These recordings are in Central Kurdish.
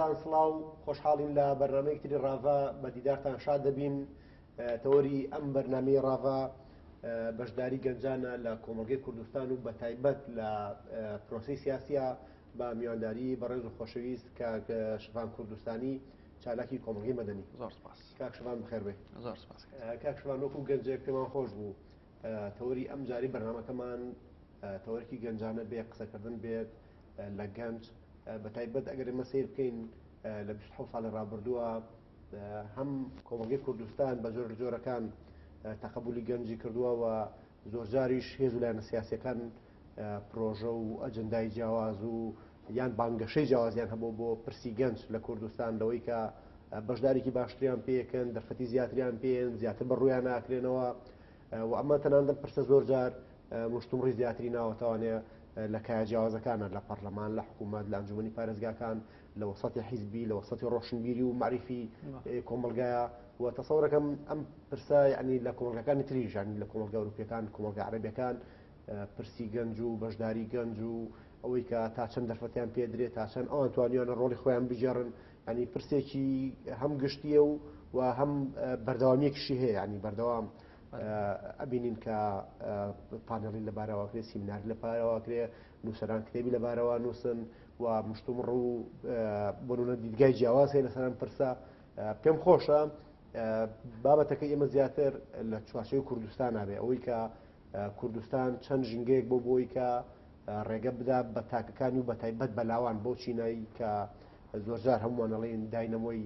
بەڕێزان سڵاو، خۆشحاڵین لە بەرنامەیەکی تری ڕاڤە بە دیدارتان شاد دەبین. تەوەری ئەم بەرنامەی ڕاڤە بەشداری گەنجانە لە کۆمەڵگەی کوردستان و بەتایبەت لە پرۆسەی سیاسیە بە میوانداری بەڕێز و خۆشەویست کاک شڤان کوردستانی چالاکی کۆمەڵگەی مەدەنی. زۆر سپاس. کاک شڤان بەخێر بێی. زۆر سپاس. کاک شڤان وەکو گەنجێک پێمان خۆش بوو تەوەری ئەم جاری بەرنامەکەمان تەوەرکی گەنجانە بێ قسەکردن بێت لە گەنج بەتایبەت ئەگەر ئێمە سەیر بکەین لە 27 ساڵی ڕابردووە هەم کۆمەڵگەی کوردستان بە جۆر جۆرەکان تەقەبولی گەنجی کردووە و زۆرجاریش هێز و لایەنە سیاسیەکان پرۆژە و ئەجندای جیاواز و یان بانگەشەی جیاوازیان هەبوو بۆ پرسی گەنج لە کوردستان لەوەی کە بەشدارێکی باشتریان پێکەن دەرفەتی زیاتریان پێن زیاتر بە ڕویان ناکرێنەوە و ئەمە تەنانەت پرسە زۆر جار مشتومڕی زیاتری ناوەتەوانێ لە کایە جیاوازەکانە لە پەرلەمان لە حکوومەت لە ئەنجومەنی پارێزگاکان لە وەسەتی حیزبی لە وەسەتی ڕۆشنبیری و معریفی کۆمەڵگایە و تەسەورەکەم ئەم پرسە یعنی لە کۆمەڵگەکانی تریش یعنی لە کۆمەڵگە ئەوروپیەکان کۆمەڵگە عەرەبیەکان پرسی گەنج و بەشداری گەنج و ئەوەی کە تا چەند دەرفەتیان پێدرێت تا چەند ئەوان توانیانە ڕۆڵی خۆیان بگێڕن ینی پرسێکی هەم گشتیە و و هەم بەردەوامیەکیشی هەیە ینی بەردەوام ئەبینین کە پانێڵی لەبارەوە کرێ سیمیناری لەپارەوە کرێ نووسەران کتێبی لەبارەوە نووسن و مشتومڕ و بۆنونە دیدگای جیاواز هەیە لەسەر ئەم پرسە پێم خۆشە بابەتەکە ئێمە زیاتر لە چوارچێوەی کوردستان نابێ ئەوەی کە کوردستان چەند ژینگەیەک بۆ بۆی کە ڕێگە بدا بە تاکەکانی و بەتایبەت بە لاوان بۆ چینایی کە زۆرجار هەمووان ئەڵێن داینەمۆی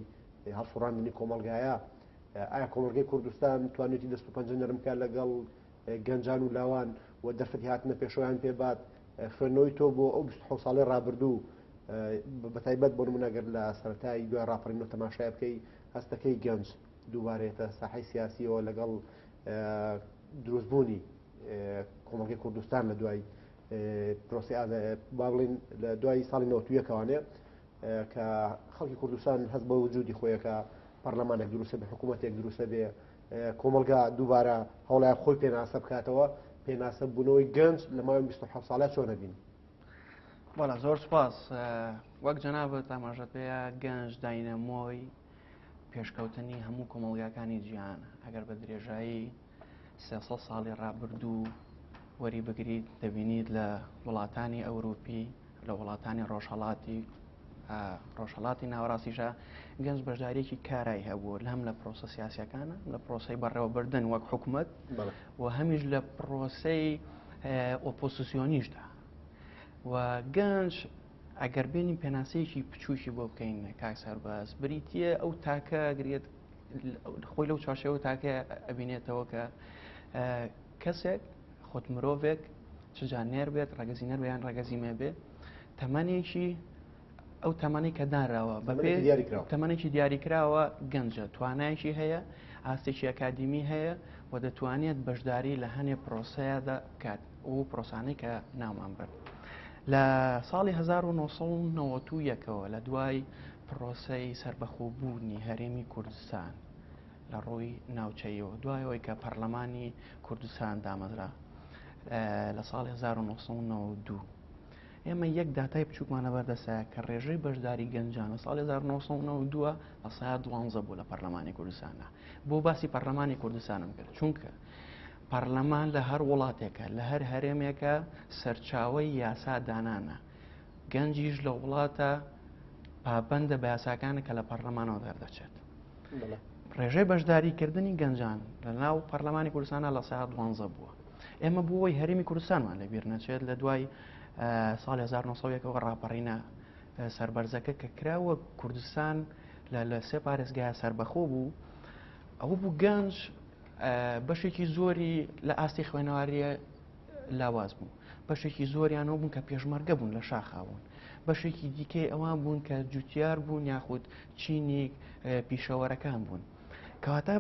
هەڵسوڕاندنی کۆمەڵگایە ئایا کۆمەڵگەی کوردستان توانێتی دەست و پەنجە نەرم بکات لەگەڵ گەنجان و لاوان و دەرفەتی هاتنە پێشەوەیان پێ بات خوێندنەوەی تۆ بۆ ئەو 27 ساڵی ڕابردوو بەتایبەت بۆ نمونە گەر لە سەرەتای دوای ڕاپەڕینەوە تەماشای بکەی هەستەکەی گەنج دووبارەیەتە ساحەی سیاسیەوە لەگەڵ دروستبوونی کۆمەڵگەی کوردستان لە دوای پرۆسی با بڵین لە دوای ساڵی 91ەوانێ کە خەڵکی کوردستان هەست بە وجودی خۆیەکە پەرلەمانێک دروستە بێ حکوومەتێک دروستە بێ کۆمەڵگا دووبارە هەوڵای خۆی پێناسە بکاتەوە پێناسە بوونەوەی گەنج لە ماوەی 27 ساڵە چۆنە بین بەڵا زۆر سپاس وەک جەنابەت ئاماژەت پێیە گەنج داینەمۆی پێشکەوتنی هەموو کۆمەڵگاکانی جیهانە ئەگەر بە درێژایی 300 ساڵی ڕابردوو وەری بگریت دەبینیت لە وڵاتانی ئەوروپی لە وڵاتانی ڕۆژهەڵاتی ڕۆژهەڵاتی ناوەڕاستیشە گەنج بەشداریەکی کارای هەبوو لە هەم لە پرۆسە سیاسەکانە لە پرۆسەی بەڕێوەبردن وەک حکومت و هەمیش لە پرۆسەی ئۆپۆسیسیۆنیشدا و گەنج ئەگەر بێنین پێناسەیەکی بچووکی بۆ بکەین کاک سەرباز بریتە ئەو تاکە گرێت خۆی لەو چوارچێوە تاکە ئەبینێتەوە کە کەسێک خۆت مرۆڤێک چ جا نێر بێت ڕەگەزی نەر یان ڕەگەزی مێ بێ تەمەنێکی ئەو تەمەنی کە دانراوە بەپێ تەمەنێکی دیاریکراوە گەنجە توانایەکی هەیە ئاستێکی ئەکادیمی هەیە و دەتوانێت بەشداری لە هەنێ پرۆسەیەدا بکات و پرۆسانەی کە ناومان برد لە ساڵی 1991ەوە لە دوای پرۆسەی سربەخۆبوونی هەرێمی کوردستان لە ڕووی ناوچەیەوە دوای ئەوەی کە پەرلەمانی کوردستان دامەزرا لە ساڵی 1992 ئێمە یەک داتای بچووکمان لەبەردەسە کە ڕێژەی بەشداری گەنجان لە ساڵی 1992 لە سا دوانزە بوو لە پەرلەمانی کوردستانە بۆ باسی پەرلەمانی کوردستانم کرد چونکە پەرلەمان لە هەر وڵاتێکە لە هەر هەرێمێکە سەرچاوەی یاسا دانانە گەنجیش لە وڵاتە پابندە بە یاساکانە کە لە پەرلەمانەوە دەردەچێت ڕێژەی بەشداریکردنی گەنجان لە ناو پەرلەمانی کوردستانە لە سا دوانزە بووە ئێمە بۆی هەرێمی کوردستانمان لەبیر نەچێت لە دوای ساڵ 1970ەوە ڕاپەڕینە سەربەرزەکە کە کراوە کوردستان لە سێ پارێزگای سەربەخۆ بوو ئەوە بوو گەنج بەشێکی زۆری لە ئاستی خوێنەواریە لاواز بوو بەشێکی زۆریانەوە بوون کە پێشمەرگە بوون لە شاخا بوون بەشێکی دیکەی ئەوان بوون کە جوتیار بوون یاخود چینی پیشەوەرەکان بوون کەواتە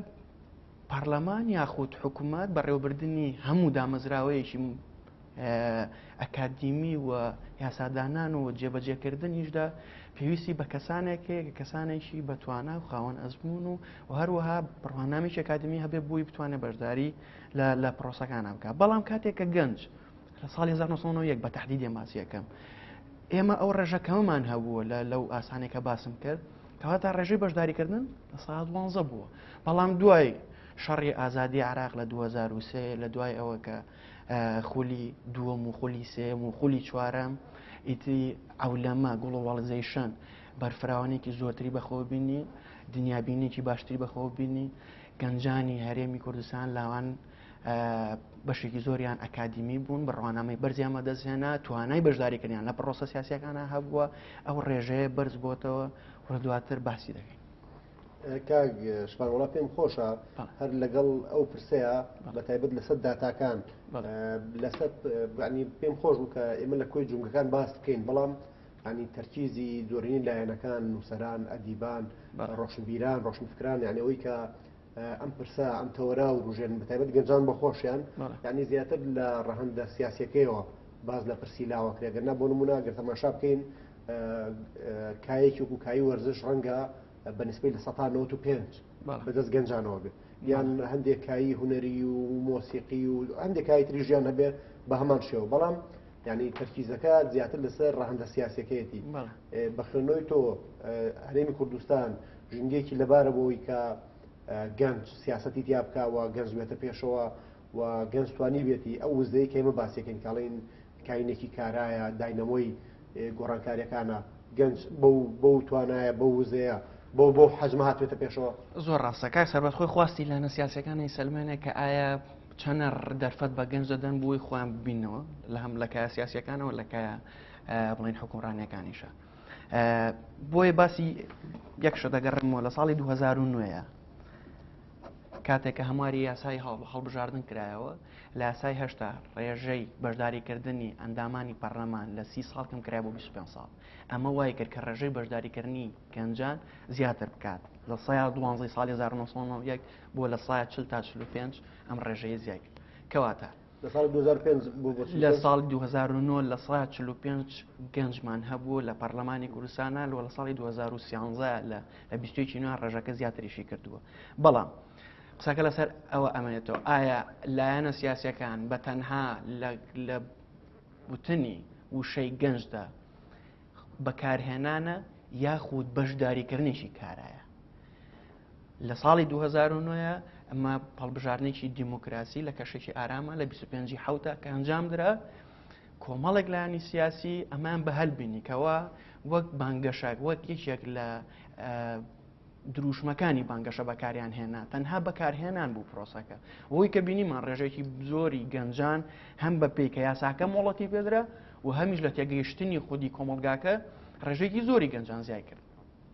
پەرلەمان یاخود حکوومەت بەڕێوەبردننی هەموو دامەزراوەیەکی ئەکادیمی و یاسادانان و جێبەجێکردنیشدا پێویستی بە کەسانێک هەیە کە کەسانێکی بەتوانا و خاوەن ئەزمون و و هەروەها بڕوانامێکی ئەکادمی هەبێ بووی بتوانێت بەشداری لە پرۆسەکانە بکات بەڵام کاتێک کە گەنج لە ساڵی 1991 بە تهدیدی ماسیەکەم. ئێمە ئەو ڕێژە کەمەمان هەبووە لە لەو ئاسانێک کە باسم کرد کەواتە ڕێژەی بەشداریکردن 12% بووە بەڵام دوای شەڕی ئازادی عراق لە 2023 لە دوای ئەوە کە خولی دووەم و خولی سێم و خولی چوارەم ئیتری عەولەمە globalization بەرفراوانێکی زۆرتری بەخۆ بینی دنیابینێکی باشتری بەخۆ بینی گەنجانی هەرێمی کوردستان لاوان بەشێکی زۆریان ئەکادیمی بوون بڕوانامەی بەرزیان بەدەستهێنا توانای بەشداریکردیان لە پرۆسە سیاسیەکانە هەبووە ئەو ڕێژەیە بەرز بۆتەوە و دواتر باسی دەکەین. کاک شپان وڵا پێم خۆشە هەر لەگەڵ ئەو پرسەیە بە تایبەت لەسەر داتاکان لەسەر ینی پێم خۆش بوو کە ئێمە لە کۆی جونگەکان باس بکەین بەڵام ینی تەرکیزی زۆرینی لایەنەکان نووسەران ئەدیبان ڕۆشنبیران ڕۆشنفکران یعنی ئەوەی کە ئەم پرسە ئەم تەوەرە وروژێن بەتایبەت گەنجان بە خۆشیان یعنی زیاتر لە ڕەهەندە سیاسیەکەیەوە باز لە پرسی لاوە کرێ گەر نا بۆ نمونە گەر تەماشا بکەین کایەکی وەکو کایی وەرزش ڕەنگە بە نسبەی 95% بەدەست گەنجانەوە بێت یان هەندێک کایی هونەری و مۆسیقی و هەندێک کایی تری ژیان هەبێ بە هەمان شێوە بەڵام یعنی تەرکیزەکە زیاتر لەسەر ڕەهەندە سیاسەکەیەتی بە خوێندنەوەی تۆ هەرێمی کوردستان ژینگەیەکی لەبارە بۆی کە گەنج سیاسەتی تیا بکا و گەنج بێتە پێشەوە و گەنج توانی بێتی ئەو وزەی کە ئێمە باسیەکەین کاڵین کاینێکی کارایە داینەمۆی گۆڕانکاریەکانە گەنج بەو بەو توانایە بەو وزەیە بۆ بۆ حەجمە هاتوێتە پێشەوە. زۆر ڕاستە کاک سەربەت خۆی خواستی لایەنە سیاسیەکانی سەلمێنێ کە ئایا چەنە دەرفەت بە گەنج دەدەن بۆی خۆیان ببینەوە لە هەم لە کایە سیاسیەکانەوە لە کایە بڵین حکومڕانیەکانیشە. بۆیە باسی یەک شت دەگەڕێمەوە لە ساڵی 2009 کاتێک کە هەمواری یاسای هەڵبژاردن کرایەوە لە یاسای هەشتا ڕێژەی بەشداریکردنی ئەندامانی پەرلەمان لە سی ساڵ کەم کرای بۆ 25 ساڵ ئەمە وای کرد کە ڕێژەی بەشداریکردنی گەنجان زیاتر بکات لە سایە 12 ساڵی 1991 بۆ لە سایە 40 تا 45 ئەم ڕێژەیە زیای کرد کەواتە لە ساڵی 2005 بۆ بۆ لە ساڵی 2009 لە سایە 45 گەنجمان هەبوو لە پەرلەمانی کوردستانە لە لە ساڵی 2013 لە لە 21 نوێ ڕێژەکە زیاتریشی کردووە بەڵام قسەکە لەسەر ئەوە ئەمێنێتەوە ئایا لایەنە سیاسەکان بە تەنها لە وتنی وشەی گەنجدا بەکارهێنانە یاخود بەشداریکردنێکی کارایە لە ساڵی 2009 ئەمە هەڵبژاردنێکی دیموکراسی لە کەشێکی ئارامە لە 25 حوتە کە ئەنجام درا کۆمەڵێک لایەنی سیاسی ئەمان بە هەل بینی کەوا وەک بانگەشە وەک یەکێک لە دروشمەکانی بانگەشە بەکاریان هێنا تەنها بەکارهێنان بوو پرۆسەکە ئەوەی کە بینیمان ڕێژێکی زۆری گەنجان هەم بە پێی کە یاساکە مۆڵەتی پێدرا و هەمیش لە تێگەیشتنی خودی کۆمەڵگاکە ڕێژێکی زۆری گەنجان زیای کرد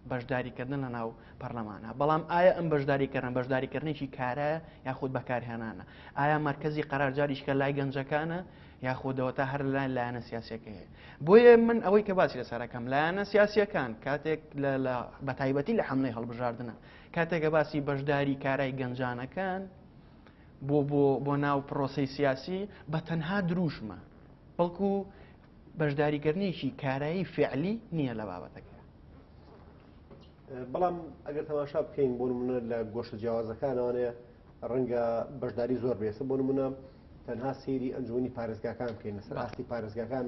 بەشداریکردن لە ناو پەرلەمانە بەڵام ئایا ئەم بەشداریکردن بەشداریکردنێکی کارایە یاخود بەکارهێنانە ئایا مرکزی قەرارجاریشکە لای گەنجەکانە یاخودەوە تا هەر لای لایەنە سیاسەکە هەیە بۆیە من ئەوەی کە باسی لەسەرەکەم لایەنە سیاسیەکان کاتێک لە بەتایبەتی لە حملەی هەڵبژاردنە کاتێکە باسی بەشداری کارای گەنجانەکان بۆ بۆ بۆ ناو پرۆسی سیاسی بە تەنها دروشمە بەڵکو بەشداریکردنێکی کارایی فعلی نییە لە بابەتەکە. بەڵام ئەگەر تەماشا بکەین بۆ نمونە لە گۆشە جیاوازەکانەوەێ ڕەنگە بەشداری زۆر بێسە بۆ نمونە تەنها سەیری ئەنجومی پارێزگاکان بکەین لەسەر ئاستی پارێزگاکان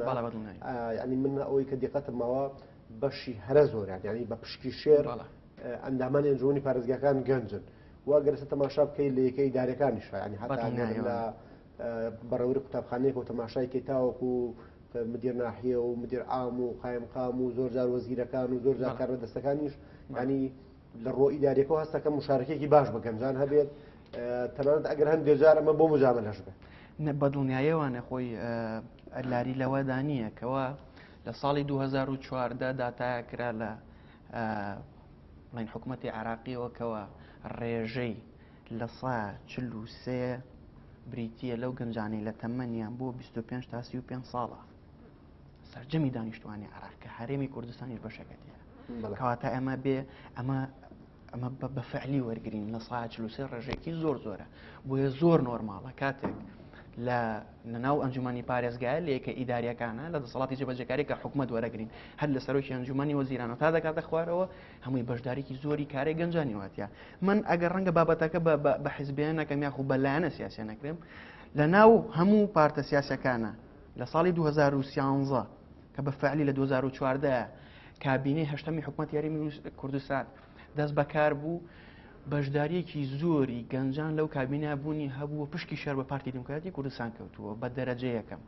ینی من ئەوەی کە دیقەتم ماوە بەشی هەرە زۆریان ینی بە پشکی شێر ئەندامانی ئەنجومی پارێزگاکان گەنجن واگەرسە تەماشا بکەیت لە یەکەی دارەکانیش ینی هەتا لە بەڕێوەری قوتابخانەیەکەوە تەماشای کەی تاوەکو مدیر ناحیە و مدیر عام و قایمقام و زۆر جار وەزیرەکان و زۆر جار کاربەدەستەکانیش ینی لە ڕۆ ئیدارەکەەوە هەستەکە مشارکێکی باش بە گەنجان هەبێت تەنانەت ئەگەر هەندێک جار ئەمە بۆ مجاملەش بێت. بە دڵنیایەوانە خۆی لاری لەوەدا نییە کەوا لە ساڵی 2014 داتایە کرا لە بڵین حکوومەتی عراقیەوە کەەوە ڕێژەی 43% بریتییە لەو گەنجانەی لە تەمەنیان بۆ 25 تا 35 ساڵە سەرجەمی دانیشتوانی عراق کە هەرێمی کوردستانیش بەشەکە تێ کەواتە ئەمە بێ ئەمە ئەمە بە فعلی وەرگین 43% ڕێژێکی زۆر زۆرە بۆیە زۆر نۆرماڵە کاتێک لە ناو ئەنجومەنی پارێزگایە لە یەکە ئیداریەکانە لە دەسەڵاتی جێبەجێکاری کە حکومەت وەرەگرین هەر لە سەرۆکی ئەنجومەنی وەزیرانەوە تا دەکاتە خوارەوە هەمووی بەشداریکی زۆری کارێک گەنجانی واتە من ئەگەر ڕەنگە بابەتەکە بە حزبێ نەکەم یاخو بە لایەنە سیاسە نەکرێم لە ناو هەموو پارتە سیاسەکانە لە ساڵی 2013 کە بە فعلی لە 2014 کابینەی هەشتەمی حکومەتی هەرێمی کوردستان دەست بەکار بوو، بەشدارییەکی زۆری گەنجان لەو کابینە بوونی هەبوو و پشکی شەر بە پارتی دیموکراتی کوردستان کەوتووە بە دەرەجە یەکەم.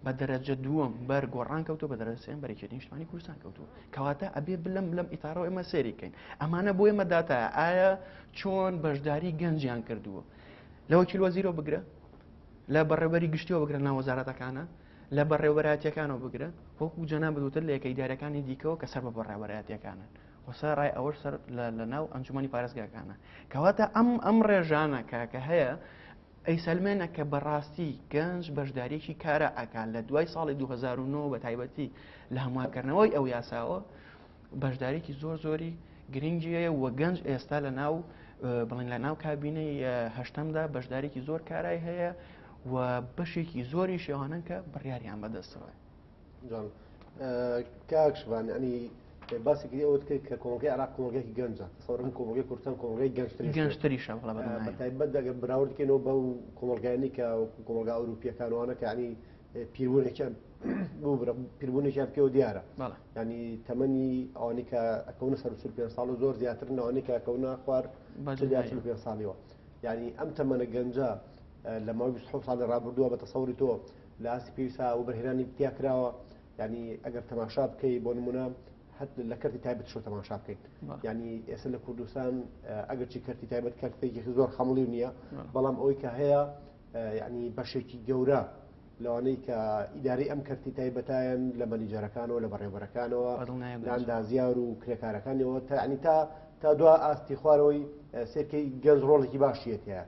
بە دەرەجە دووەم بەر گۆڕان کەوتووە بە دەرەجە سێیەم بەر یەکێتی نیشتمانی کوردستان کەوتووە. کەواتە ئەبێ بلەم لەم ئیتارەوە ئێمە سەیری بکەین. ئەمانە بۆ ئێمە داتایە ئایا چۆن بەشداری گەنجیان کردووە. لە وەکیل وەزیرەوە بگرە، لە بەڕێوەبەری گشتیەوە بگرە ناو وەزارەتەکانە، لە بەڕێوەبەرایەتیەکانەوە بگرە، وەکو جەنابت وتت لە یەکە ئیدارەکانی دیکەوە کە سەر بە بەڕێوەبەرایەتیەکانن. و سەرەڕای ئەوەش سەر لە ناو ئەنجومەنی پارێزگاکانە. کەواتە ئەم ئەم ڕێژانە کە کە هەیە ئەیسەلمێنە کە بەڕاستی گەنج بەشداریەکی کارا ئەکات لە دوای ساڵی 2009 بە تایبەتی لە هەموارکردنەوەی ئەو یاساوە بەشداریکی زۆر زۆری گرنگی هەیە و گەنج ئێستا لە ناو بڵێن لە ناو کابینەی هەشتەمدا بەشداریکی زۆر کارای هەیە و بەشێکی زۆری شێوانن کە بڕیاریان بەدەستەوە. جوان کاک شڤان ینی باسی کردی ئەوەت کرد کە کۆمەڵگەی عێراق کۆمەڵگەیەکی گەنجە تەسەورم کۆمەڵگەی کوردستان کۆمەڵگەی گەنجتریش بێت. گەنجتریشە بەڵێ بە بە تایبەت ئەگەر براورد بکەینەوە بەو کۆمەڵگایانەی کە وەکو کۆمەڵگا ئەوروپییەکان وانە کە ینی پیربوونێکیان ببورە پیربوونێکیان پێوە دیارە بەڵێ ینی تەمەنی ئەوانەی کە ئەکەونە سەر 45 ساڵ و زۆر زیاترن لەوانەی کە ئەکەونە خوار 40 یا 45 ساڵیەوە یعنی ئەم تەمەنە گەنجە لە ماوەی 27 ساڵی ڕابردووە بە تەسەوری تۆ لە ئاستی پێویستا وەبەرهێنانی تیا کراوە یعنی ئەگەر تەماشا بکەی بۆ نمونە هەت لە کەرتی تایبەت شۆ تەماشا بکەیت یعنی ئێستا لە کوردستان ئەگەرچی کەرتی تایبەت کەرتێکی زۆر خەمڵی نییە بەڵام ئەوەی کە هەیە یعنی بەشێکی گەورە لەوانەی کە ئیدارەی ئەم کەرتی تایبەتایان لە مەنیجەرەکانەوە لە بەڕێوەبەرەکانەوە لە ئەندازیار و کرێکارەکانەوە تا ینی تا تا دوا ئاستی خوارەوەی سێکەی گەنج ڕۆڵێکی باشیەتە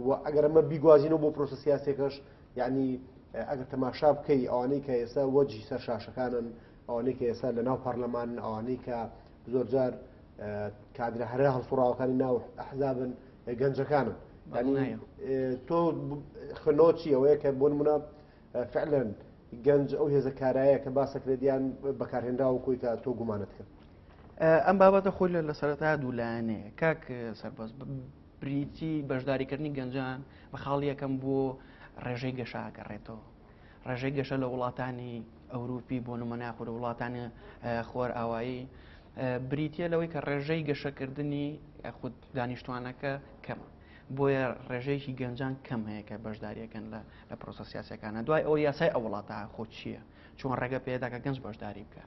و ئەگەر ئەمە بیگوازینەوە بۆ پرۆسە سیاسیەکەش یعنی ئەگەر تەماشا بکەی ئەوانەی کە ئێستا وەجی سەر شاشەکانن ئەوانەی کە ئێستا لە ناو پەرلەمان ئەوانەی کە زۆرجار کادرە هەرە هەڵسوڕاوەکانی ناو ئەحزابن گەنجەکانن یعنی تۆ خوێندنەوە چی ئەوەیە کە بۆ نمونە فعلەن گەنج ئەو هێزە کارایە کە باسەکرێت یان بەکارهێنراوە کۆی کە تۆ گومانت کرد ئەم بابەتە خۆی لە سەرەتا دوولایەنەیە کاک سەربەز بریتی بەشداریکردنی گەنجان بە خاڵی یەکەم بۆ ڕێژەی گەشە ئەگەڕێتەوە. ڕێژەی گەشە لە وڵاتانی ئەوروپی بۆ نمونە یاخود وڵاتانی خۆرئاوایی بریتە لەوەی کە ڕێژەی گەشەکردنی یاخود دانیشتوانەکە کەمە. بۆیە ڕێژەیەکی گەنجان کەم هەیە کە بەشداریەکەن لە لە پرۆسە سیاسەکانە دوای ئەو یاسای ئەو وڵاتە خۆ چییە چۆن ڕێگە پێدا کە گەنج بەشداری بکە.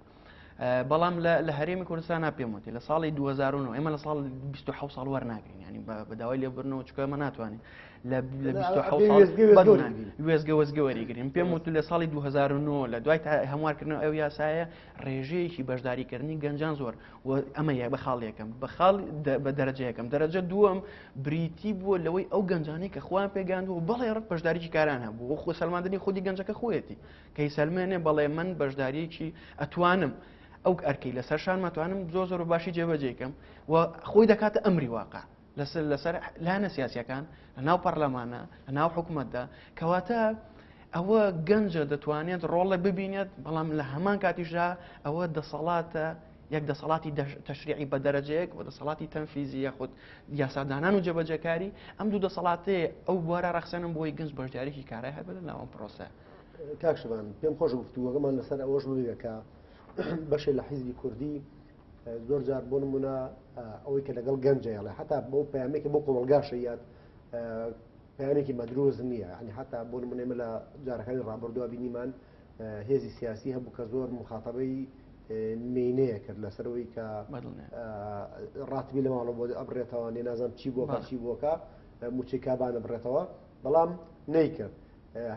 بەڵام لە هەرێمی کوردستان پێم وتی لە ساڵی 2009 ئێمە لە ساڵ 26 ساڵ وەرناگرین ینی بە داوای لێبرنەوە چکە ئێمە ناتوانین لە 26 وێزگە وەزگە وەریگرین پێم وت لە ساڵی 2009 لە دوای هەموارکردنەوە ئەو یاسایە ڕێژەیەکی بەشداریکردنی گەنجان زۆر و ئەمە یە بە خاڵ یەکەم بە خاڵ بە دەرەجە یەکەم دەرەجە دووەم بریتی بووە لەوەی ئەو گەنجانەی کە خۆیان پێگەاندووە بەڵێ ڕەت بەشداریی کاران هەبوو خۆ سەلماندنی خودی گەنجەکە خۆیەتی کەی سەلمێنێ بەڵێ من بەشداریەکی ئەتوانم ئەو ئەرکەی لەسەر شان مەتوانم زۆر زۆر باشی جێبەجێ کەم و خۆی دەکاتە ئەمری واقع لەسەر لەسەر لایەنە سیاسیەکان لە ناو پەرلەمانە لە ناو حکوومەتدا کەواتە ئەوە گەنجە دەتوانێت ڕۆڵە ببینێت بەڵام لە هەمان کاتیشدا ئەوە دەسەڵاتە یەک دەسەڵاتی تەشریعی بە دەرەجەیەک و دەسەڵاتی تەنفیزی یاخود یاسادانان و جێبەجێکاری ئەم دوو دەسەڵاتەیە ئەو بوارە ڕەخسێنن بۆی گەنج بەشداریی کارای هەبێت لە ناو ئەم پرۆسە. کاک شڤان پێم خۆشە گفتوگۆکەمان لەسەر ئەوەش ببێ کە بەشێ لە حیزبی کوردی زۆر جار بۆ نمونە ئەوەی کە لەگەڵ گەنجە یاڵێ حتا بۆ پەیامێکی بۆ کۆمەڵگاشە یاد پەیامێکی مەدروز نییە ینی حتا بۆ نمونە ئێمە لە جارەکانی ڕابردووە بینیمان هێزی سیاسی هەبوو کە زۆر مخاتەبەی مێینەیە کرد لەسەرەوەی کە ڕاتبی لە ماڵەوە بۆ ئەبرێتەوە نێ نازانم چی بۆکە چی بۆکە موچەی کابانە بڕێتەوە بەڵام نەیکرد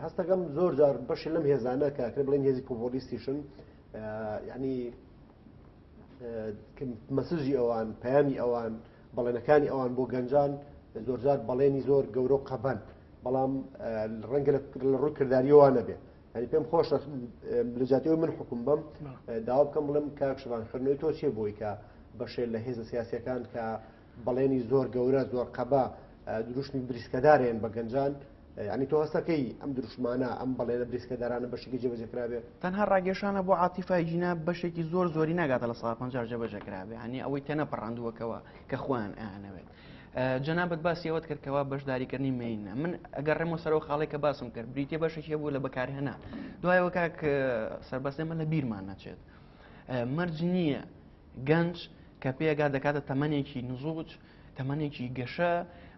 هەستەکەم زۆر جار بەشی لەم هێزانە کە کرێ بڵێن هێزی پۆپۆلیستیشن یعنی مەسجی ئەوان پەیامی ئەوان بەڵێنەکانی ئەوان بۆ گەنجان زۆرجار بەڵێنی زۆر گەورە و قەبەن بەڵام ڕەنگە لە ڕووی کرداریەوە نەبێ یعنی پێم خۆشە لە جاتیەوەی من حکوم بم داوا بکەم بڵێم کاک شڤان خوێندنەوەی تۆ چیە بۆی کە بەشێ لە هێزە سیاسیەکان کە بەڵێنی زۆر گەورە زۆر قەبە دروشمی بریسکەدارێن بە گەنجان یعنی تۆ هەستەکەی ئەم دروشمانە ئەم بەڵێنە بریسکەدارانە بەشێکی جێبەجێ کرابێ؟ تەنها ڕاگێشانە بۆ عاتیفای ژینا بەشێکی زۆر زۆری ناگاتە 50% جێبەجێ کرابێ یعنی ئەوەی تێنەپەڕاندووەکەوە کە خۆیان ئەیانەوێت. جەنابت باسی ئەوەت کرد کەوا بەشداریکردنی مێینە من ئەگەڕێمەوە سەرەوە خاڵێک کە باسم کرد بریتە بەشێکی هەبوو لە بەکارهێنان دوایەوە کاک سەربەست ئێمە لە بیرمان نەچێت مەرج نییە گەنج کە پێگا دەکاتە تەمەنێکی نزوج تەمەنێکی گەشە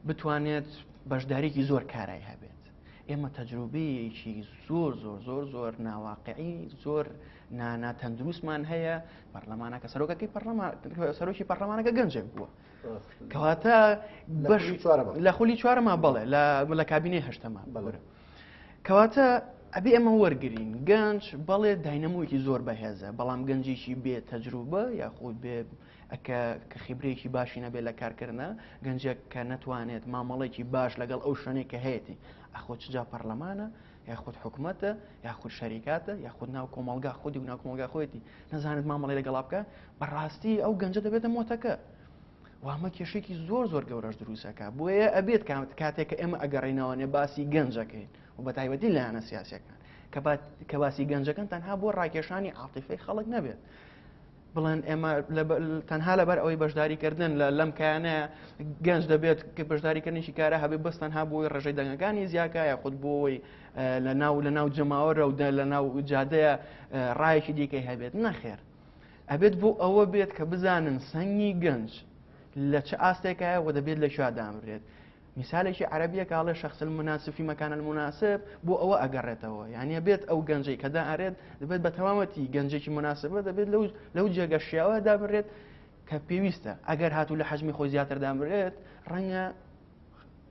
بتوانێت بەشداریکی زۆر کارای هەبێت ئێمە تەجروبەیەکی زۆر زۆر زۆر زۆر ناواقعی زۆر ناتەندروستمان هەیە پەرلەمانەکە سەرۆکەکەی پەرلەمان سەرۆکی پەرلەمانەکە گەنجێک بووە کەواتە بەش لە خولی چوارەما بەڵێ لە کابینەی هەشتەما بەڵێ کەواتە ئەبێ ئەمە وەرگین گەنج بەڵێ داینەمۆیەکی زۆر بەهێزە بەڵام گەنجێکی بێ تەجروبە یاخود بێ ئەکە کە خیبرێکی باشی نەبێت لە کارکردە گەنجێک کە نەتوانێت مامەڵێکی باش لەگەڵ ئەو شوێنێک کە هەیەی ئەخۆ چجا پەرلەمانە یاخود حکومەتە یاخود شەریکاتە یاخود ناو کۆمەڵگا خودی و ناو کۆمەڵگا خۆیەتی نەزانێت مامەڵی لەگەڵا بکە بەڕاستی ئەو گەنجە دەبێتە مۆتەکە وامە کێشێکی زۆر زۆر گەورەش دروستەکە بۆیە ئەبێت کاتێک کە ئێمە ئەگەڕینەوەێ باسی گەنجەکەین و بە تایبەتی لایەنە سیاسەکان کە باسی گەنجەکەن تەنها بۆ ڕاکێشانی عاتیفەی خەڵک نەبێت بڵێن ئێمە تەنها لەبەر ئەوەی بەشداریکردن لە لەم کایانە گەنج دەبێت کە بەشداریکردنیشی کارە هەبێ بەس تەنها بۆی ڕێژەی دەنگەکانی زیاکە یاخود بۆی لە ناو لە ناو جەماوەرە و لە ناو جادەیە ڕایەکی دیکەی هەبێت نەخێر ئەبێت بۆ ئەوە بێت کە بزانن سەنگی گەنج لە چ ئاستێکایە و دەبێت لە کوێ دامرێت میسالێکی عەرەبیە کە ئەڵێ شخص المناسب في مكان المناسب بۆ ئەوە ئەگەڕێتەوە یعنی بێت ئەو گەنجەی کە دائەرێت دەبێت بە تەواوەتی گەنجێکی مناسبە دەبێت لەو لەو جێگە شیاوە دابرێت کە پێویستە ئەگەر هاتوو لە حەجمی خۆی زیاتر دابرێت ڕەنگە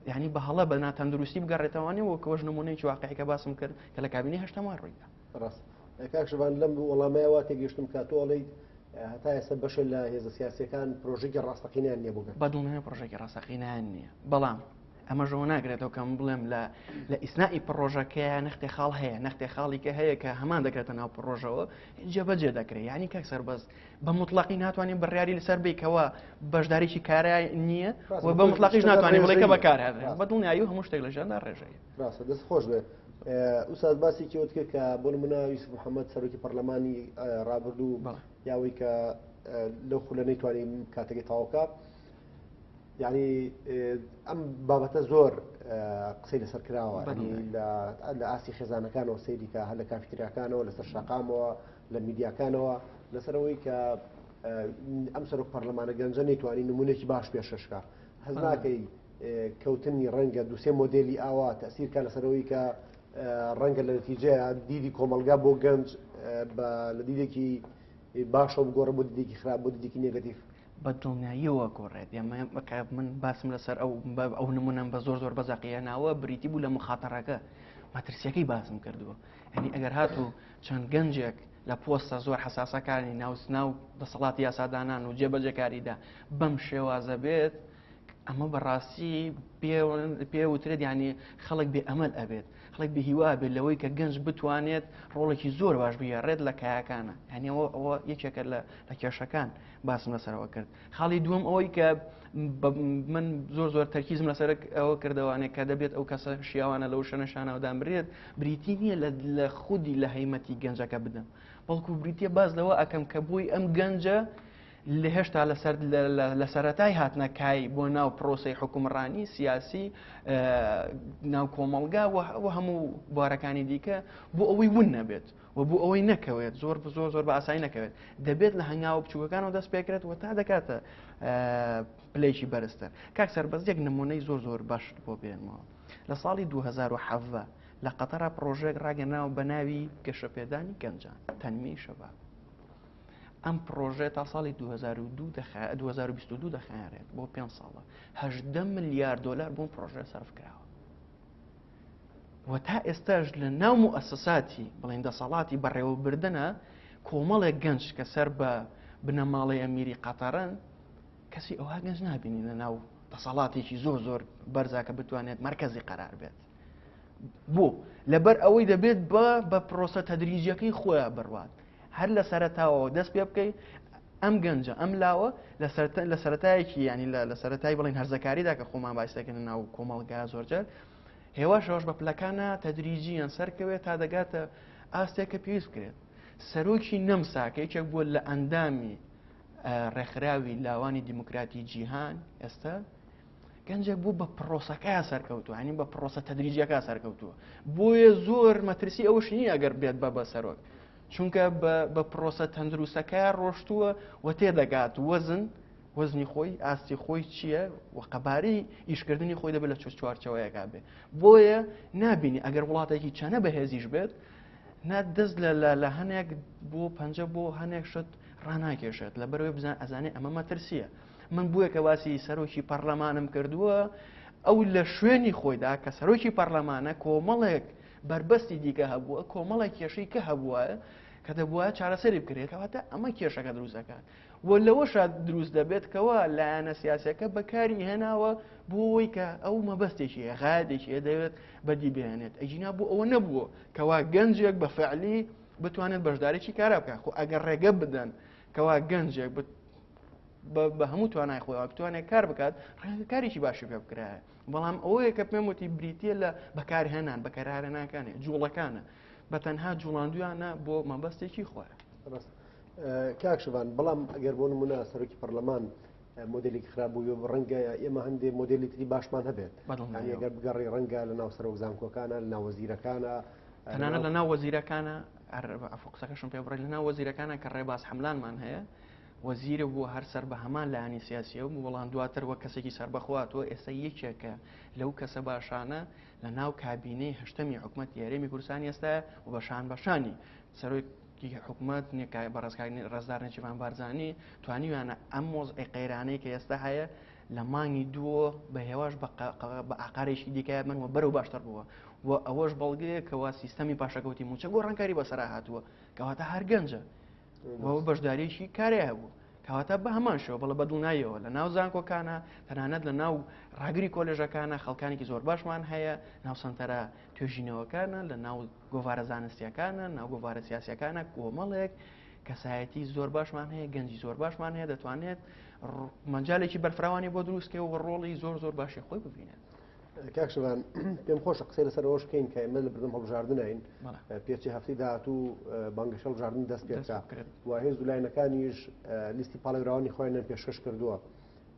یعنی بە هەڵە بە ناتەندروستی بگەڕێتەوانێ وەک وەش نمونەیەکی واقعی کە باسم کرد کە لە کابینەی هەشتەما ڕوویدا. ڕاست کاک شڤان لەم وەڵامەیە وا تێگەیشتم کە تۆ ئەڵێیت هەتا ئێستا بەشێ لە هێزە سیاسیەکان پرۆژێکی ڕاستەقینەیان نییە بۆ گەنج. بە دڵنیایی پرۆژێکی ڕاستەقینەیان نییە بەڵام ئەمەشەوە ناگرێتەوە کە من بڵێم لە لە ئیسنائی پڕۆژەکەیە نەختێ خاڵ هەیە نەختێ خاڵی کە هەیە کە هەمان دەکرێتە ناو پڕۆژەوە جێبەجێ دەکرێت یعنی کاک سەربەست بە مطلقی ناتوانین بڕیاری لەسەر بیکەوە بەشداریی کارای نییە و بە مطلقیش ناتوانین بڵێ کە بەکار هەبێت بە دڵنیایی و هەموو شتێک لە ژیاندا ڕێژەیە. ڕاستە دەست خۆش بێ. ئوستاز باسێکی ئەوت کرد کە بۆ نمونە یوسف محەممەد سەرۆکی پەرلەمانی ڕابردوو یاوەی کە لەو خولە نەیتوانی کاتەکەی تەواوکە یعنی ئەم بابەتە زۆر قسەی لەسەر کراوە لە ئاستی خێزانەکانەوە سەیریکە هەر لە کافیتریاکانەوە لەسەر شەقامەوە لە میدیاکانەوە لەسەر ئەوەی کە ئەم سەرۆک پەرلەمانە گەنجە نەیتوانی نمونێکی باش پێشەشکە هەز ناکەی کەوتنی ڕەنگە دوسێ مۆدێلی ئاوا تەسیر کا لەسەرەوەی کە ڕەنگە لە نەتیجەیە دیدی کۆمەڵگا بۆ گەنج بە لە دیدێکی باشەوە بگۆڕە بۆ دیدێکی خراپ بۆ دیدێکی نێگەتیڤ. بە دڵنیاییەوە گۆڕێت ئێمە من باسم لەسەر ئەو ئەو نمونەم بە زۆر زۆر بەزەقیە ناوە بریتی بوو لە مخاتەڕەکە مەترسیەکەی باسم کردووە ئەنی ئەگەر هاتوو چەند گەنجێک لە پۆستە زۆر حەساسەکانی ناوسناو دەسەڵاتی یاسادانان و جێبەجێکاریدا بەم شێوازە بێت ئەمە بەڕاستی پێ وترێت ینی خەڵک بێ ئەمەل ئەبێت خەڵک بێ هیوا بێت لەوەی کە گەنج بتوانێت ڕۆڵێکی زۆر باش بگێڕێت لە کایەکانە یعنی ئەوە ئەوە یەکێکە لە لە کێشەکان باسم لەسەرەوە کرد خاڵی دووەم ئەوەی کە من زۆر زۆر تەرکیزم لەسەر ئەوە کردەوانێک کە دەبێت ئەو کەسە شیاوانە لەو شەنە شانەوەدان برێت بریتی نییە لە خودی لە هەیمەتی گەنجەکە بدەم بەڵکو بریتە باز لەوە ئەەکەم کە بۆی ئەم گەنجە لە هێشتا لەسەر لە سەرەتای هاتنە کای بۆ ناو پرۆسەی حکومڕانی سیاسی ناو کۆمەڵگا و هەموو بوارەکانی دیکە بۆ ئەوەی ون نەبێت و بۆ ئەوەی نەکەوێت زۆر زۆر زۆر بە ئاسایی نەکەوێت دەبێت لە هەنگاوە بچووکەکانەوە دەست پێکرێت و تا دەکاتە پلەیەکی بەرزتر کاک سەربەز یەک نمونەی زۆر زۆر باشت بۆ بێنمەوە لە ساڵی 2017 لە قەتەرا پرۆژێک ڕاگەناوە بە ناوی گەشەپێدانی گەنجان تەنمی شەباب ئەم پڕۆژەیە تا ساڵی 2022 دەخایەنرێت بۆ پێ ساڵە هەدە ملیار دلار بۆم پڕۆژە سەرف کراوە و تا ئێستاش لە ناو موئەسەساتی بڵێن دەسەڵاتی بەڕێوەبردنە کۆمەڵێک گەنج کە سەر بە بنەماڵەی ئەمیری قەتەرن کەسی ئەوها گەنج نابینی لە ناو دەسەڵاتێکی زۆر زۆر بەرزا کە بتوانێت مرکزی قەرار بێت بۆ لەبەر ئەوەی دەبێت بە بە پرۆسە تەدریجیەکەی خۆیان بڕوات هەر لە سەرەتاوە دەست پێ بکەی ئەم گەنجە ئەم لاوە لە سەرەتایەکی ینی لە سەرەتای بڵین هەرزەکاریدا کە خۆمان باس دەکەن ناو کۆمەڵگا زۆرجار هێواش هێواش بە پلەکانە تەدریجیان سەرکەوێت تا دەگاتە ئاستێک کە پێویست بکرێت سەرۆکی نەمسا کە یەکێک بووە لە ئەندامی ڕێکخراوی لاوانی دیموکراتی جیهان ئێستا. گەنجێک بوو بە پرۆسەکە سەرکەوتووە ینی بە پرۆسە تەدریجیەکە سەرکەوتووە بۆیە زۆر مەترسی ئەوش نییە ئەگەر بێت بە بە سەرۆک چونکە بە پرۆسە تەندروستەکە ڕۆشتووە و تێدەگات وەزن وەزنی خۆی ئاستی خۆی چییە و قەبارەی ئیشکردنی خۆی دەبێت لە چ چوارچەوەیەکا بێ بۆیە نابینی ئەگەر وڵاتێکی چەنە بەهێزیش بێت نا دەست لە لە هەنێک بۆ پەنجە بۆ هەنێک شت ڕاناکێشێت لە بەرەوەی بزان ئەزانێ ئەمە مەترسیە من بووە کە باسی سەرۆکی پەرلەمانم کردووە ئەو لە شوێنی خۆیدا کە سەرۆکی پەرلەمانە کۆمەڵێک بەربەستی دیکە هەبووە کۆمەڵێک کێشەی کە هەبووە کە دەبووە چارەسەری بکرێت کەواتە ئەمە کێشەکە دروست دەکات و لەوەشا دروست دەبێت کەوا لایەنە سیاسەکە بەکاری هێناوە بۆ ئەوەی کە ئەو مەبەستێکی هەیە غایەتێکی هەیە دەوێت بەدی بهێنێت ئەگینا بۆ ئەوە نەبووە کەوا گەنجێک بە فعلی بتوانێت بەشدارێکی کارا بکات خۆ ئەگەر ڕێگە بدەن کەوا گەنجێک بە هەموو توانای خۆیەوە بتوانێت کار بکات ڕەنگە کارێکی باشی پێ بکرایە بەڵام ئەوەیە کە پێم وتی بریتە لە بەکارهێنان بەکارهێنانەکانی جوڵەکانە بە تەنها جوڵاندویانە بۆ مەبەستێکی خۆیان. ڕاست کاک شڤان بەڵام ئەگەر بۆ نمونە سەرۆکی پەرلەمان مۆدلێکی خراپ بوو ڕەنگە ئێمە هەندێک مۆدلی تری باشمان هەبێت ئەگەر بگەڕی ڕەنگە لە ناو سەرۆک زانکۆکانە لە ناو وەزیرەکانە تەنانەت لە ناو وەزیرەکانە عەفو قسەکەشم پێ بڕی لە ناو وەزیرەکانە کە ڕێباز حەملانمان هەیە وەزیرە بووە هەر سەر بە هەمان لایەنی سیاسیە و بەڵام دواتر وەک کەسێکی سەربەخۆ هاتووە ئێستا یەکێکە لەو کەسە باشانە لە ناو کابینەی هەشتەمی حکومەتی هەرێمی کوردستان ئێستا و بە شان بەشانی سەرۆکی حکومەت بەڕێز کاک ڕێزدار نێچیرڤان بارزانی توانیویانە ئەم وەزعی قەیرانەی کە ئێستا هەیە لە مانگی دووە بە هێواش بە ئاقارێکی دیکە من و بەرەو باشتر بووە و ئەوەش بەڵگەیە کەوا سیستەمی پاشەکەوتی موچە گۆڕانکاری بەسەرا هاتووە کەواتە هەر گەنجە و بەشداریی کارێ هەبوو کەواتە بە هەمان شێوە بەڵێ بە دڵنیاییەوە لە ناو زانکۆکانە تەنانەت لە ناو ڕاگری کۆلێژەکانە خەڵکانێکی زۆر باشمان هەیە ناو سەنتەرە توێژینەوەکانە لە ناو گۆڤارە زانستیەکانە ناو گۆڤارە سیاسیەکانە کۆمەڵێک کەسایەتی زۆر باشمان هەیە گەنجی زۆر باشمان هەیە دەتوانێت مەجالێکی بەرفراوانی بۆ دروستکە و ڕۆڵی زۆر زۆر باشی خۆی ببینێت. کاک شڤان پێم خۆشە قسەی لەسەر ئەوەش بکەین کە ئێمە لە بەردەم هەڵبژاردنین پێچی هەفتەی داهاتوو بانگەشە هەڵبژاردن دەست پێ بکا و هێز و لایەنەکانیش لیستی پاڵێوراوانی خۆیانیان پێشکەش کردووە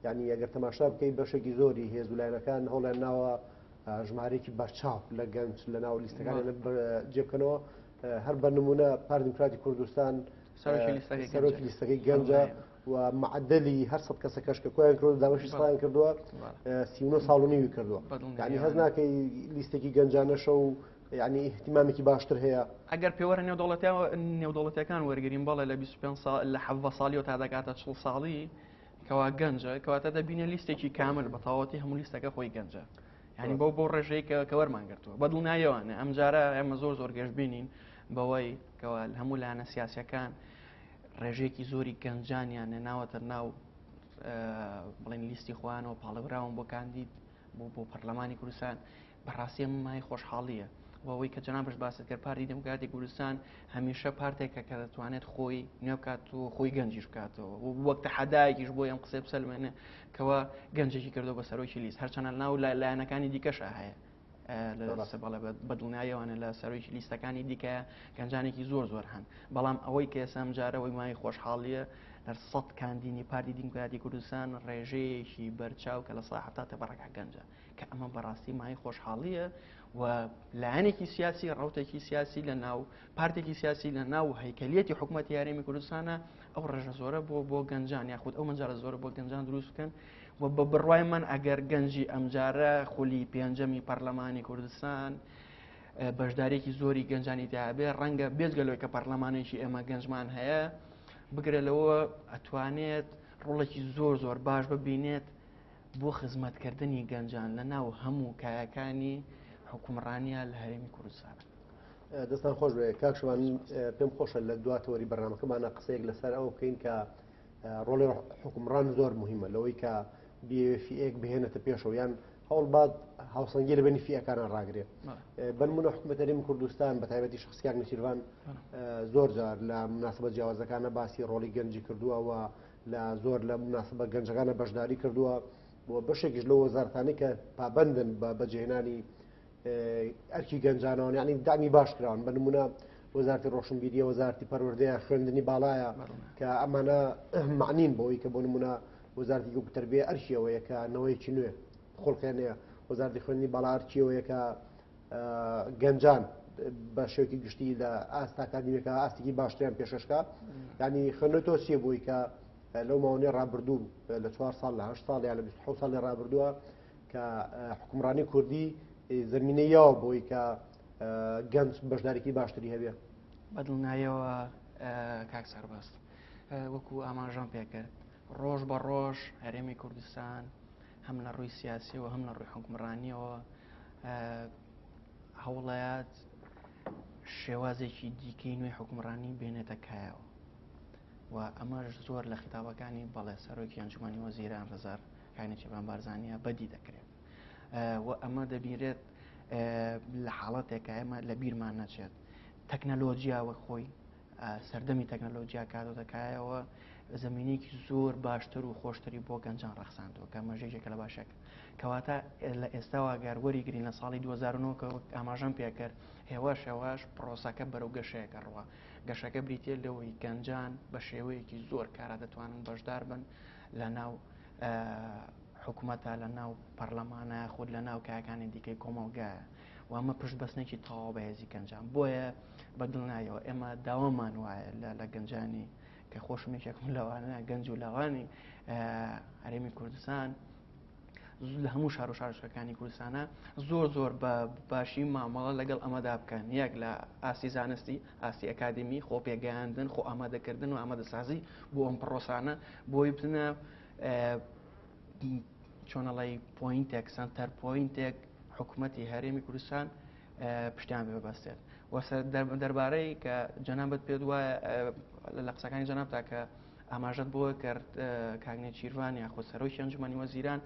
یعنی ئەگەر تەماشا بکەی بەشێکی زۆری هێز و لایەنەکان هەوڵیان ناوە ژمارەیەکی بەرچاو لە گەنج لە ناو لیستەکان جێ بکەنەوە هەر بە نمونە پارتی دیموکراتی کوردستان سەرۆکی لیستەکەی گەنجە و معدلی هەر سەد کەسەکەش کە کۆیان کردو دابەشی ساڵیان کردووە 39 ساڵ و نیوی کردووە یعنی هەز ناکەی لیستێکی گەنجانەشە و یعنی اهتمامێکی باشتر هەیە. ئەگەر پێوەرە نێودەوڵەتیەکان وەرگین بەڵێ لە 25 ساڵ لە 17 ساڵیەوە تا دەگاتە 40 ساڵی کەوا گەنجە کەواتە دەبینە لیستێکی کامل بە تەواوەتی هەموو لیستەکە خۆی گەنجە یعنی بەو بۆ ڕێژەی کە کە وەرمان گرتووە بە دڵنیایەوانە ئەمجارە ئێمە زۆر زۆر گەشببینین بەوەی کەوا هەموو لایەنە سیاسەکان ڕێژەیەکی زۆری گەنجانیان ناوەتە ناو بڵێن لیستی خۆیانەوە پاڵێوراون بۆ کاندید بۆ بۆ پەرلەمانی کوردستان بەڕاستی ئەمە مای خۆشحاڵیە و ئەوەی کە جەنابش باست کرد پارتی دیموکراتی کوردستان هەمیشە پارتێکە کە دەتوانێت خۆی نوێ بکات و خۆی گەنجیش بکاتەوە و وەک تەحەدایەکیش بۆی ئەم قسەی بسەلمێنێ کەوا گەنجێکی کردو بە سەرۆکی لیست هەرچەنە ناو لایەنەکانی دیکەشە هەیە بەڵێ بە دڵنیاییەوانە لە سەرۆکی لیستەکانی دیکە گەنجانێکی زۆر زۆر هەن بەڵام ئەوەی کە ئێستا ئەمجارە ئەوەی مای خۆشحاڵیە لە سەد کاندینی پارتی دیموکراتی کوردستان ڕێژەیەکی بەرچاو کە 70% تەبەڕەکە گەنجە کە ئەمە بەڕاستی مای خۆشحاڵیە و لایەنێکی سیاسی ڕوتێکی سیاسی لە ناو پارتێکی سیاسی لە ناو هەیکەلیەتی حکوومەت یاریمی کوردستانە ئەو ڕێژە زۆرە بۆ بۆ گەنجان یاخود ئەو مەجارە زۆرە بۆ گەنجان دروست بکەن و بە بڕوای من ئەگەر گەنجی ئەمجارە خولی پێنجەمی پەرلەمانی کوردستان بەشدارێکی زۆری گەنجانی تیابێ ڕەنگە بێجگە لەوەی کە پەرلەمانێکی ئێمە گەنجمان هەیە بگرە لەوە ئەتوانێت ڕۆڵێکی زۆر زۆر باش ببینێت بۆ خزمەتکردنی گەنجان لە ناو هەموو کایەکانی حکومڕانیە لە هەرێمی کوردستان. دەستان خۆش بێ کاک شوان پێم خۆشە لە دوا تەوەری بەرنامەکەمانە قسەیەک لەسەر ئەوە بکەین کە ڕۆڵی حکومڕان زۆر مهمە لەوەی کە بیەوێ فیئەیەک بهێنێتە پێشەوە یان هەوڵبات هاوسەنگی لە بەینی فیئەکانە ڕاگرێ بەنمونە حکوومەت هەرێمی کوردستان بە تایبەتی شخص کاک نێچیرڤان زۆر جار لە مناسبە جیاوازەکانە باسی ڕۆڵی گەنجی کردووە و لە زۆر لە مناسبە گەنجەکانە بەشداری کردووە و بەشێکیش لەو وەزارەتانەی کە پابندن بە بەجێهێنانی ئەرکی گەنجانەوە یعنی دامی باش کراون بە نمونە وەزارتی ڕۆشنبیریە وەزارتی پەروەردەیە خوێندنی باڵایە کە ئەمانە معنین بۆی کە بۆ نمونە وەزارتی گوتەربێ ئەرکیەوەیە کە نەوەیەکی نوێ. بخوڵقێنێ. وەزارەتی خوێندنی باڵا ئەرکی ئەوەیە کە گەنجان بە شێوەیەکی گشتی لە ئاست ئاکادمیەکە ئاستێکی باشتریان پێشکەشکا. یعنی خوێندنەوەی تۆ چییە بۆی کە لەو ماوەی ڕابردوو لە 4 ساڵ لە 8 ساڵ یا لە 27 ساڵی ڕابردووە کە حکومڕانی کوردی زمینەی یاوە بۆی کە گەنج بەشدارێکی باشتری هەبێ؟ بەدڵنایەوە کاک سەربەست، وەکو ئاماژەم پێکرد ڕۆژ بە ڕۆژ هەرێمی کوردستان هەم لە ڕووی سیاسیەوە هەم لە ڕووی حکومڕانیەوە هەوڵەیات شێوازێکی دیکەی نوێی حکومڕانی بێنێتە کایەوە و ئەمەش زۆر لە خیتابەکانی بەڵێ سەرۆکی ئەنجومەنی وەزیران ڕزار کانێکی بارزانیە بەدی دەکرێت و ئەمە دەبینرێت لە حاڵەتێکە ئێمە لە بیرمان نەچێت تەکنەلۆجیا وەک خۆی سەردەمی تەکنەلۆجیا کاتۆتە کایەوە زمینێکی زۆر باشتر و خۆشتری بۆ گەنجان ڕەخساندووە کە مەژێکێکە لە باشێک. کەواتە لە ئێستاوە گەر وەریگرین لە ساڵی 2009 کە وەک ئاماژەم پێکرد هێواش هێواش پرۆسەکە بەرەو گەشەیەکە ڕوە. گەشەکە بریتە لەوەی گەنجان بە شێوەیەکی زۆر کارا دەتوانن بەشدار بن لە ناو حکوومەتە، لە ناو پەرلەمانە، خود لە ناو کایەکانی دیکەی کۆمەڵگایە و ئەمە پشت بەستنێکی تەواو بەهێزی گەنجان. بۆیە بە دڵنیایەوە ئێمە داوامان وایە لە گەنجانی کە خۆشم یەکێکم لەوانە، گەنج و لاوانی هەرێمی کوردستان لە هەموو شار و شارۆچکەکانی کوردستانە زۆر زۆر بە باشی مامەڵە لەگەڵ ئەمەدا بکەن، یەک لە ئاستی زانستی، ئاستی ئەکادمی، خۆ پێگەیاندن، خۆ ئامادەکردن و ئامادەسازی بۆ ئەم پرۆسانە بۆی بتنە چۆنەڵی point ێک، center point ێک حکوومەتی هەرێمی کوردستان پشتیان پێ ببەستێت. دەربارەی کە جەنابەت پێت وایە لە قسەکانی جەنابتا کە ئاماژەت بۆ کرد کاک نێچیرڤان یاخود سەرۆکی ئەنجومەنی وەزیران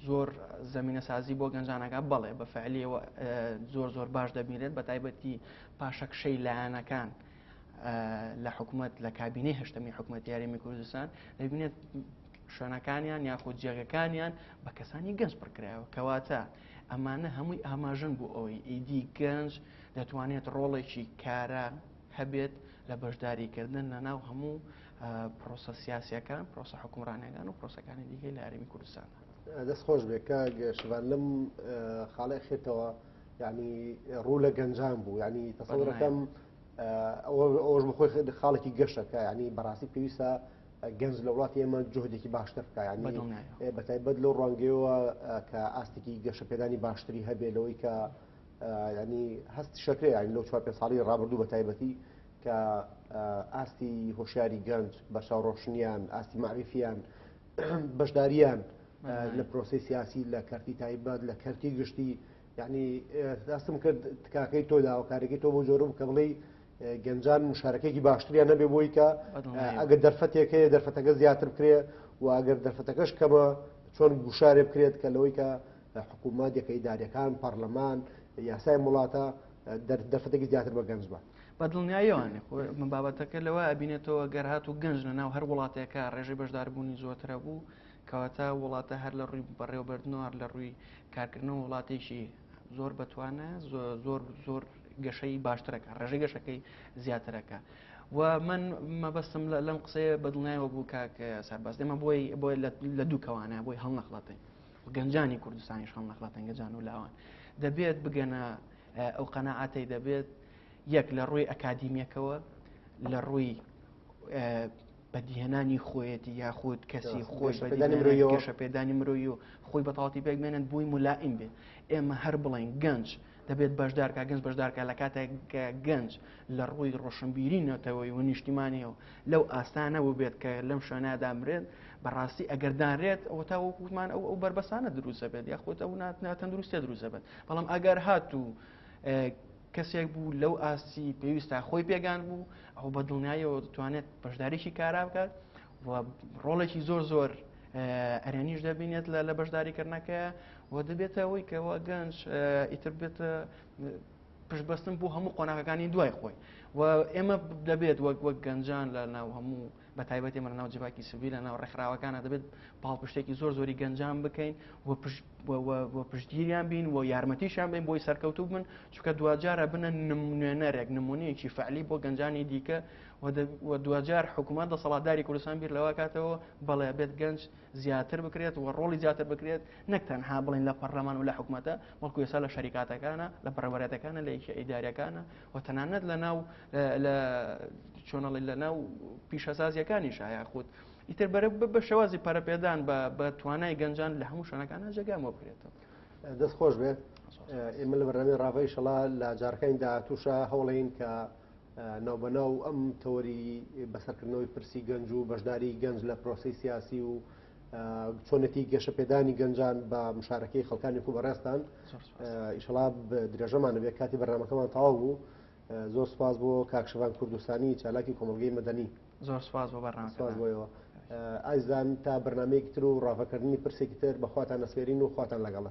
زۆر زمینەسازی بۆ گەنجانەکە، بەڵێ بە فعلیەوە زۆر زۆر باش دەبینرێت، بە تایبەتی پاشەکشەی لایەنەکان لە حکوومەت لە کابینەی هەشتەمی حکوومەت هەرێمی کوردستان دەبینێت شوێنەکانیان یاخود جێگەکانیان بە کەسانی گەنج پڕکرایەوە. کەواتە ئەمانە هەمووی ئاماژن بۆ ئەوەی ئیدی گەنج دەتوانێت ڕۆڵێکی کارا هەبێت لە بەشداریکردن لە ناو هەموو پرۆسە سیاسیەکان، پرۆسە حکومڕانیەکان و پرۆسەکانی دیکەی لە هەرێمی کوردستان. دەست خۆش بێ کاک شڤان، لەم خاڵی خێتەوە یعنی ڕوو لە گەنجان بوو، یعنی تەسەورەکەم ئەوەش بخۆی خاڵێکی گەشەکە، یعنی بەڕاستی پێویستە گەنج لە وڵاتی ئێمە جوهدێکی باشتر بکە، یعنی بە تایبەت لەو ڕوانگەیەوە کە ئاستێکی گەشەپێدانی باشتری هەبێ لەوەی کە ینی هەست شەکرێ، یعنی لەو 4 پێنج ساڵی ڕابردوو بە تایبەتی کە ئاستی هۆشیاری گەنج، بەرچاو ڕۆشنیان، ئاستی معریفیان، بەشداریان لە پرۆسەی سیاسی لە کەرتی تایبەت، لە کەرتی گشتی، یعنی دەستم کرد تکاکەی تۆ، داواکاریەکەی تۆ بۆ جۆرە بوو کە بڵێ گەنجان مشارەکێکی باشتریان نەبێ بۆی کە ئەگەر دەرفەتێک هەیە دەرفەتەکە زیاتر بکرێ و ئەگەر دەرفەتەکەش کەمە چۆن گوشارێ بکرێت کە لەوەی کە حکوومەت، یەکە ئیداریەکان، پەرلەمان، یاسای وڵاتە دەرفەتێکی زیاتر بە گەنج بە. بە دڵنیاییەوانێ من بابەتەکە لەوە ئەبینێتەوە گەر هات و گەنج لە ناو هەر وڵاتێکە ڕێژەی بەشداربوونی زۆرترە بوو، کەواتە وڵاتە هەر لە ڕووی بەڕێوەبردنەوە هەر لە ڕووی کارکردنەوە وڵاتێکی زۆر بەتوانە، زۆر زۆر گەشەی باشترەکە، ڕێژەی گەشەکەی زیاترەکە. و من مەبەستم لەم قسەیە بەدڵنیایەوە بوو کاک سەربەست، ئێمە بۆی لە دوو کەوانە بۆی هەڵنەخڵەتین، گەنجانی کوردستانیش هەڵنەخڵەتن، گەنجان و لاوان دەبێت بگەنە ئەو قەناعەتەی دەبێت یەک لە ڕووی ئەکادیمیەکەوە، لە ڕووی بەدیهێنانی خۆیەتی یاخود کەسی خۆی گەشەپێدانی مرۆیی و خۆی بەتەواوەتی پێک بێنن بۆی مولائیم بێت. ئێمە هەر بڵێن گەنج دەبێت بەشدارکە، گەنج بەشدارکە لە کاتێک کە گەنج لە ڕووی ڕۆشنبیری نەتەوەی و نیشتیمانیەوە لەو ئاستانە بوو بێت کە لەم شوێنەدا مرێت، بەڕاستی ئەگەر دانرێت ئەوە تا وەکوتمان ئەو بەربەسانە دروست دەبێت یاخود ئەو ناتەندروستیە دروست دەبێت. بەڵام ئەگەر هاتوو کەسێک بوو لەو ئاستی پێویستە خۆی پێگان بوو، ئەو بە دڵنیاییەوە دەتوانێت بەشداریی کارا بکات و ڕۆڵێکی زۆر زۆر ئەرێنیش دەبینێت لە بەشداریکردنەکە و دەبێتە ئەوەی کەەوە گەنج ئیتر بێتە پشتبەستن بۆ هەموو قۆناغەکانی دوای خۆی. و ئێمە دەبێت وەک گەنجان لە ناو هەموو بە تایبەت ئێمە لەناو جڤاکی سڤیل لەناو ڕێکخراوەکانە دەبێت پاڵپشتێکی زۆر زۆری گەنجان بکەین و پشتگیریان بین و یارمەتیشیان بین بۆی سەرکەوتوو بن چونکە دواجارە بنە نوێنەرێک نمونەیەکی فعلی بۆ گەنجانی دیکە و دواجار حکوومەت دەسەڵاتداری کوردستان بیر لەوە کاتەوە بەڵێ بێت گەنج زیاتر بکرێت و ڕۆڵی زیاتر بکرێت نەک تەنها بڵین لە پەرلەمان و لە حکوومەتە بەڵکو ئێستا لە شەریکاتەکانە لە بەڕێوەبەرایەتەکانە لە یەکە ئیداریەکانە و تەنانەت لە ناو لە چۆنەڵی لە ناو پیشەسازیەکانیش یاخود ئیتر بەرە بە شێوازی پەرەپێدان بە توانای گەنجان لە هەموو شوێنەکانە جێگام بۆ بکرێتەوە. دەست خۆش بێ ئێمە لە بەرنامەی ڕاڤەی شەڵا لە جارەکانی داهاتووشە هەوڵین کە ناوبەناو ئەم تەوەری بەسەرکردنەوەی پرسی گەنج و بەشداری گەنج لە پرۆسەی سیاسی و چۆنێتی گەشەپێدانی گەنجان بە مشارەکەی خەڵکانی کو بەڕێزتان ئیشەڵا درێژەمان بێ کاتی بەرنامەکەمان تەواو بوو زۆر سپاس بۆ کاک شڤان کوردستانی چالاکی کۆمەڵگەی مەدەنی. زۆر سپاس بۆ بەرنامەکەتان. سپاس بۆ ئێوە. ئازیزان تا بەرنامەیەکی تر و ڕاڤەکردنی پرسێکی تر بە خواتان ئەسپێرین و خواتان لەگەڵە.